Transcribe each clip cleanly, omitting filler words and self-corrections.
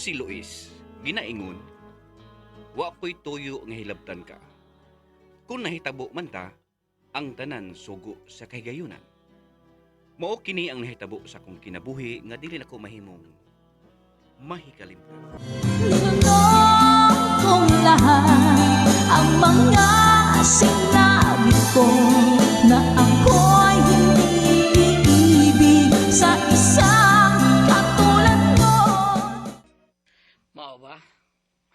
Si Luis, ginaingon, wa ko'y tuyo nga hilabtan ka. Kung nahitabo man ta, ang tanan sugo sa kahigayunan. Mao kini ang nahitabo sa akong kinabuhi nga dili nako mahimong mahikalimtan. Linunok kong lahat ang mga sinabi ko na ako'y hindi iibig sa isang katulad mo. Mao ba?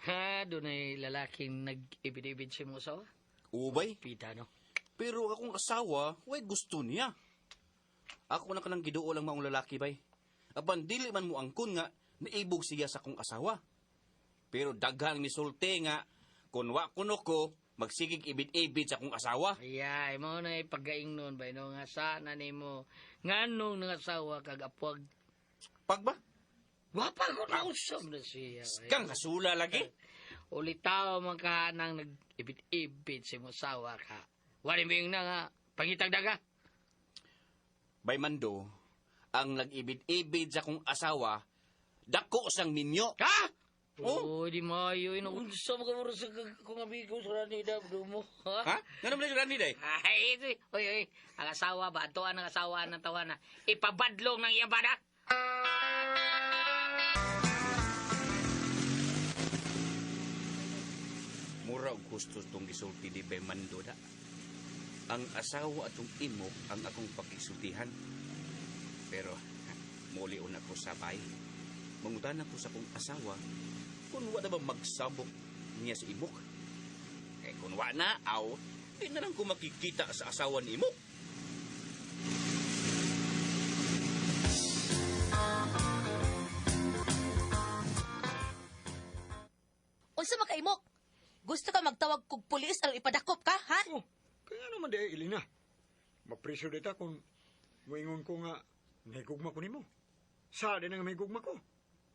Ha, doon ay lalaking nag-ibid-ibid si mo asawa. Ubay, Pita, no? pero akong asawa, way gusto niya. Ako na kanang giduol ang maong lalaki bay. Apan dili man mo angkon nga naibog siya sa akong asawa. Pero daghang misulti nga kun wa kuno ko magsigig ibid-ibid sa akong asawa. Ay, mao na paggaing nun ba, no? Nga sana nimo nganong nangasawa kag apwag. Pag ba? Wapa ko na usab na siya. Ay. Kang kasula lagi. Ulitaw man ka nang nag-ibid-ibid si mo asawa ka. Wala mo yung na nga, pangitag daga. Bay Mando, ang nag-ibid-ibid sa akong asawa, dako sang ninyo. Ha? Oh. Oh, di mayo. Inuunsa mo ka mura sa kung amigo sa ranida, mo. Ha? Ha? Ngano man rani day? Ay, ito. Oy, oy. Ang asawa ba? Atuan ang asawa ng tawana. Ipabadlong ng iyang bana. Mura og gusto tong gisulti di Bay Mando da. Ang asawa atong imok ang akong pakisultihan. Pero muli una ko sabay. Mangutan ako sa akong asawa kung wa na ba magsabok niya sa imok. Kay kung wa na, aw, di na lang ko makikita sa asawa ni imok. Unsa makaimok? Gusto ka magtawag kog pulis aron ipadakop ka, ha? Oh, kaya naman di, Elena. Mapriso dita kung muingon ko nga nahigugma ko nimo. Sa din nga mahigugma ko.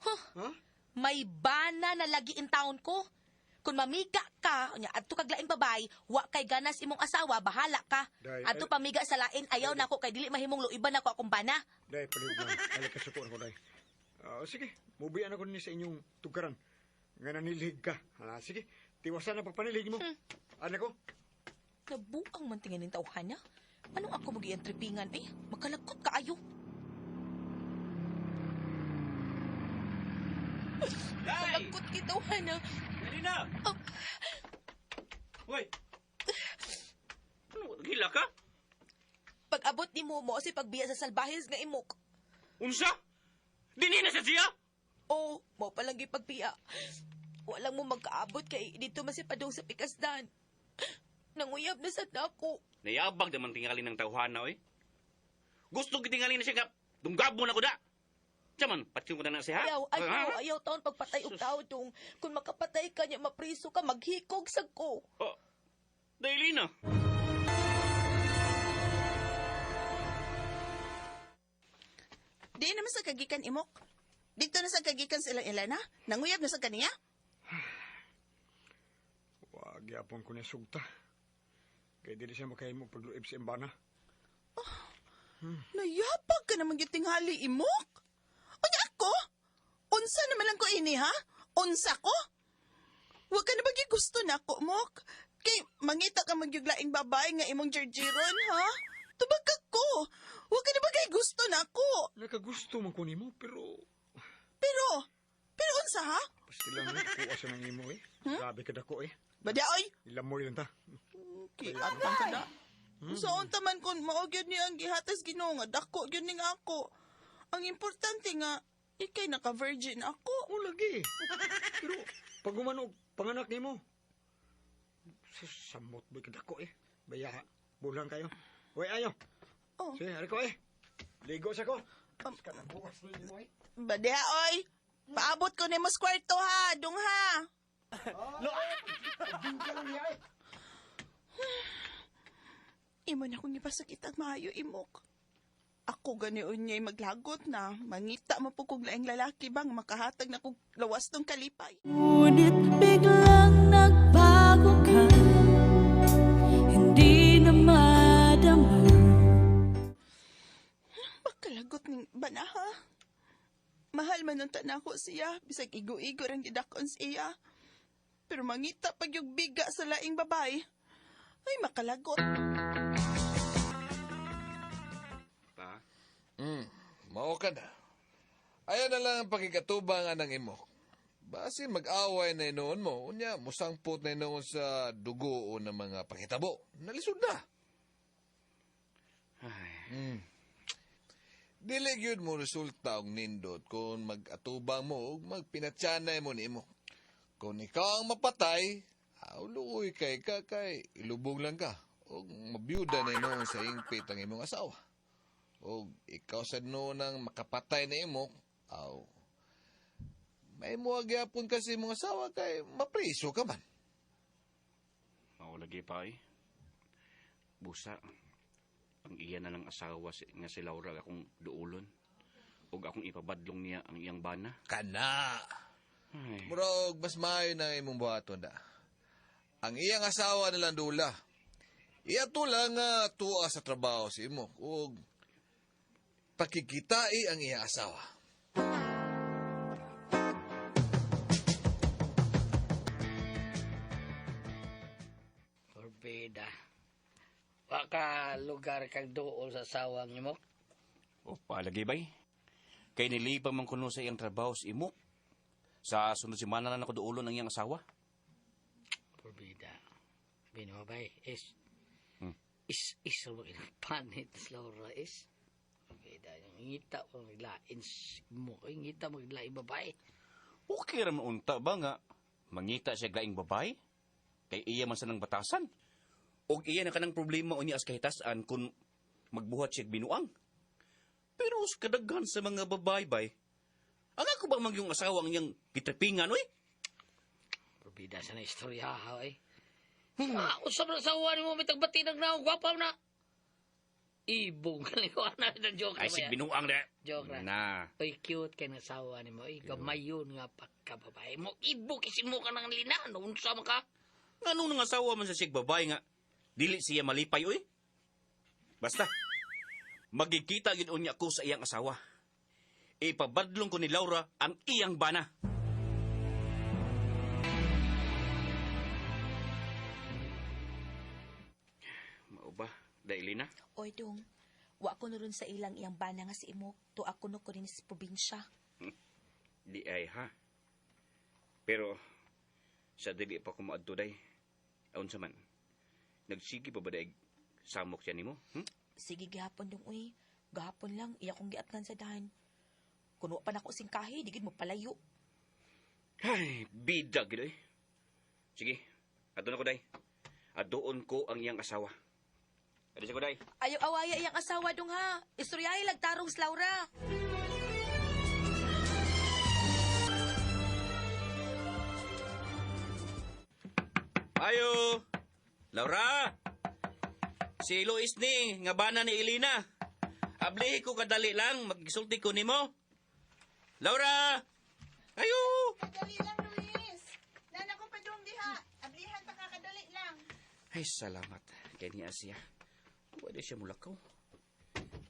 Huh. Ha? May bana na lagi in town ko. Kung mamiga ka, unya adto kag laing babay, wa kay ganas imong asawa, bahala ka. Day, Adto ay- pamiga sa lain, ayaw nako kay dili mahimong luiban nako akong bana. Day, palihog lang. Alay kasuko na ko, day. Ah, sige, mubian ako ni sa inyong tugaran. Nga nanilhig ka. Ah, sige, tiwasan na pagpanilhig mo. Ano ko? Nabuang man tingin ning tawhan niya. Anong ako magiyan tripingan eh? Makalagkot kaayo. Makalagkot kay tawhan na. Elena! Oh. Hoy! Ano, gila ka? Pag-abot ni Momo si pagbiya sa salbahes nga imok. Unsa? Dini na sa siya? Oo, mao pa lang gipagbiya. Walang mo magkaabot kay dito man si padung sa pikasdan. Nanguyab na sad nako. Nayabag naman tingali ng tawhana, oy. Gusto gitingali na siya nga, dunggabo na ko da. Tiyaman, patyon ko na na siya. ha? Ayaw, ayaw, Ha? ayaw taon pagpatay og tao dong. Kung makapatay ka niya, mapriso ka, maghikog sad ko. Oh, dahil na. Di naman sa kagikan imok. Dito na sa kagikan sila Elena. Nanguyab na sa kaniya. Wag yapon ko na sugta. Kaya dili siya makahimo pagluib sa imbana. Nayapag ka naman yung tinghali imok. Unya ako? Unsa naman lang ko ini ha? Unsa ko? Huwag ka na ba gusto na ako, Mok? Kay mangita ka magyuglaing babae nga imong Georgiron, ha? Tubag ka ko. Huwag ka na ba gusto na ako? Nakagusto man ko nimo, pero Pero, pero unsa ha? pastilan lang kuha sa nang imo eh. Grabe ka dako eh. Badaoy! Ilamoy lang ta. Kiat man ka na. Sa unta man kun mao gyud ni ang gihatas Ginoo nga dako gyud ning ako. Ang importante nga ikay naka-virgin ako. O lagi. Pero pag umano panganak nimo. Samot ba ka dako eh. Baya bulang kayo. Uy ayo. Oh. Sige, ari ko eh. Ligo sa ko. Um, Badya oy. Paabot ko nimo sa kwarto ha, dung ha. Imo na kong ipasakit ang maayo imok. Ako ganion niya'y maglagot na mangita mo po kog laing lalaki bang makahatag na kog lawas tong kalipay. Ngunit biglang nagbago ka, hindi na madama. Makalagot ning bana ha. Mahal man unta nako siya, bisag igo-igo rang gidakon sa iya. Pero mangita pag yung biga sa laing babae, ay makalagot. Pa? Mao ka na. Ayan na lang ang pakikatubang anang imo. Basi mag-away na inoon mo, unya, musangpot na inoon sa dugo o ng mga panghitabo. Nalisod na. Ay, Dili gyud mo resulta og nindot kung mag-atubang mo ug magpinatyanay mo nimo. Kung ikaw ang mapatay, luoy kay ka kay ilubong lang ka ug mabiyuda na inoon sa ingpit ang imong asawa. Ug ikaw sad noon ang makapatay na imo, aw may mo gyapon kasi imong asawa kay mapriso ka man. Mao lagi pa eh. Busa. Ang iya na lang asawa si, nga si Laura akong duulon. Ug akong ipabadlong niya ang iyang bana. Kana. Ay, Murag mas maayo na imong buhaton da. Ang iyang asawa na lang dula. Iya to lang nga tuwa sa trabaho si imo ug pakikitai ang iyang asawa. Porbida. Wa ka lugar kag duol sa sawang nimo. O palagi bay. Kay nilipang man kuno sa iyang trabaho sa imo. Sa sunod semana na nako duulon ang iyang asawa. Porbida. Bino bay is is is mo panit sa Laura is. Porbida yung ngita mo naglain mo, ngita mo naglain babae. Okay ra man unta ba nga mangita siya gaing babae? Kay iya man sa nang batasan. Og iya na kanang problema unya as kahitasan kung magbuhat siya binuang. Pero sa kadaghan sa mga babae bay, ang ako ba mang yung asawa ang iyang gitripingan oy? Porbida sa na istorya ha eh. Ah, usab na sawa nimo mitag batinag na gwapa na. Ibong ko na na joke Ay na sig ba yan? binuang na. Joke ra. Na. Oy, cute kay nasawa nimo. Oy, gamayon nga pagkababae mo. Ibo kasi mo ka ng linano. Unsa man ka? Ngano nang asawa man sa sig babae nga dili siya malipay oy? Basta magkikita gyud unya ko sa iyang asawa. Ipabadlong ko ni Laura ang iyang bana. Mao ba, Dailina? Oy, dong. Wa ko nuron sa ilang iyang bana nga si Imok. To ako no ko rin sa probinsya. Di ay ha. Pero sa dili pa ko maadto day. Aun sa man. Nagsige pa ba day samok siya nimo? Sige gihapon dong uy. Gahapon lang iya kong giatnan sa dahan. Kuno pa nako singkahi, di gid mo palayo. Ay, bida gid oy. Sige, adto na ko day. Adoon ko ang iyang asawa. Adi siya ko day. Ayaw awaya iyang asawa dong ha. Istoryahe lang tarong sa Laura. Ayo! Laura! Si Luis ni, nga bana ni Elena. Ablihi ko kadali lang, magsulti ko nimo. Laura! Ayo! Kadali lang, Luis. Nana ko pa dong diha. Ablihan ta ka kadali lang. Ay, salamat. Kay niya siya. Pwede siya mulakaw.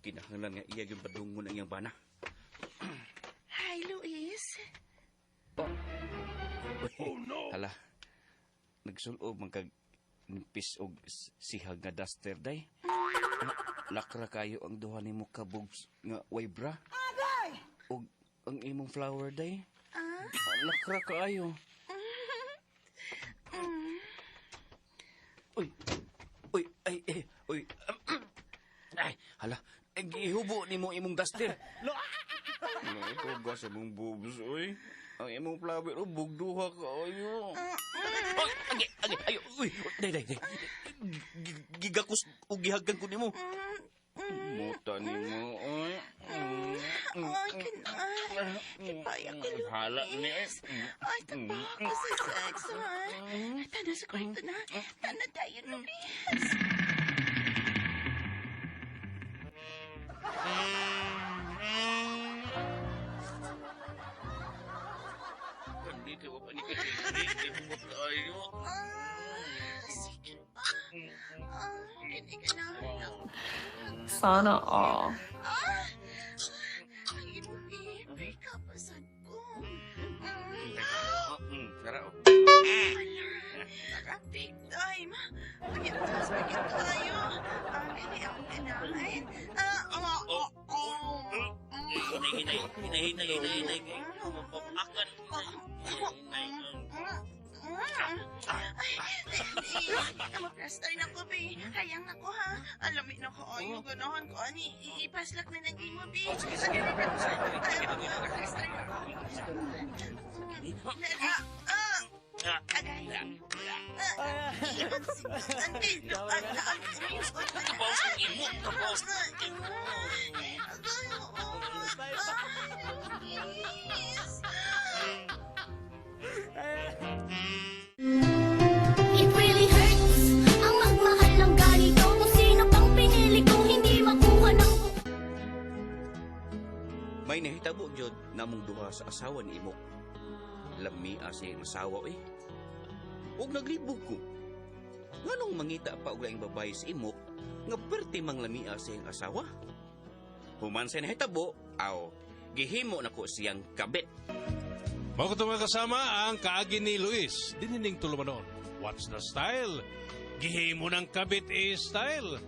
Kinahanglan nga iya yung badungon ang iyang bana. Hi, Luis. Oh, no! Hala, nagsulob man kag nipis og sihag nga duster day. Ah, lakra kayo ang duha nimo ka boobs nga way bra. Agay! Og ang imong flower day. Ah? Lakra kaayo. Uy. Uy, ay, eh, uy. Ay, hala. Ay, gihubo nimo imong duster. Ikaw sa imong boobs, uy. Ang imong flower, oh, bugduha kaayo. Ay, agi, agi, ay, uy, day, day, day. Gigakos o gihagan ko nimo. Muta nimo, uy. Ay, kinay. Ipaya ko, Luis. Hala ni. Ay, tagpa ako sa sex, ay. Tana sa kwarto na. Tana tayo, Luis. Dito pa ni kasi. Ah, sige pa. Ah, kiniganahan ako. Sana all. Ah, ay, Luis. Ka pa. Hinay, hinay, hinay, hinay, hinay. Akan. Hinay. Maplaster na ko, be. Hayang na ko, ha? Alamin na ko, ay, yung ganahan ko, ani. Ipaslak na ng imo, be. Sige, sige. Maplaster na ko. Ah! Agay. Ah! Ante, Kapaus ng imo, kapaus. It really hurts ang magmahal ng ganito. Kung sino pang pinili kong hindi makuha ng May nahitabo gyud namong duha sa asawa ni Imok. Lami asa iyang asawa eh. Ug naglibog ko. Nganong mangita pa og laing babae sa Imok nga perti mang lamia sa iyang asawa? Human sa nahitabo, aw, gihimo nako siyang kabit. Mao kato mga kasama ang kaagi ni Luis, dinining tulumanon. What's the style? Gihimo ng kabit is style.